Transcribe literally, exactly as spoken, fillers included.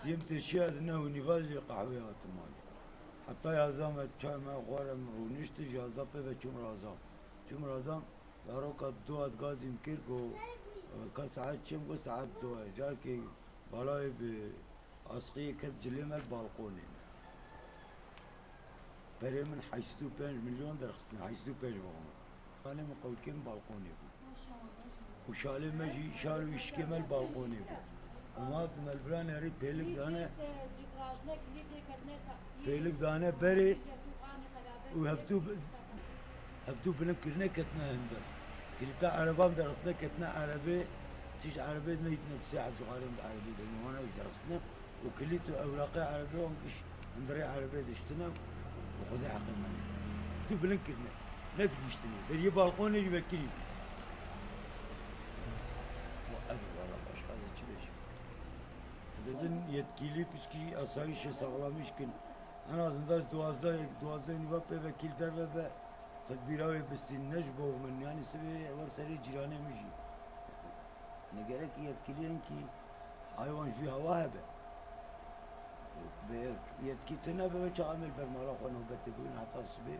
Yêm têşiya di neh û nîva jî qehwê hatim malê. Heta yazda me çay me xwar em rûniştin, ji yazda pê ve çûm razam. Çûm razam, zaroka dua gazîm kir ku, e, ka saet çêm, ku saet dua ye. Carkê balayê bi asqiyê ket cilê me li balqonê. Perê min heşt û pênc milyon derxistin, heşt û pênc bixwe. Şalê min qewlkê min balqonê bû. Û şalê me jî, şal û îşkê me li balqonê bû. Û ma me li vira nerî pêlik dane, pêlik dane berê û hevdû bi-, hevdû bilind kirine ketine hinde. Kilîta ereban derxistine ketine erebê, çiş erebê neytine sê heb cixarên bi erebê de, wana derxistine. û kilît û ewraqê erebê wan giş hundirê erebê diştine û xwedê heqê me. Tu bilind kirine. Nedihiştine. Beriyê balqonê jî vekirî bû. Wa ev wala başqa zî çi bêjim. Dibin yetkîlî piçkî asayîşê saxlamîş kin. En azından duwazdeh, duwazdeh nîva pê vekîl derve be. Tedbîra wê bistîn, ne ji bo min, yanî sibê wer serê cîranê min jî. Ne gerek yetkiliyên kî haywan jî hewa hebe. Bê yetkî tune be, çaxa me li ber mala xwe nobetê bûn heta sibê.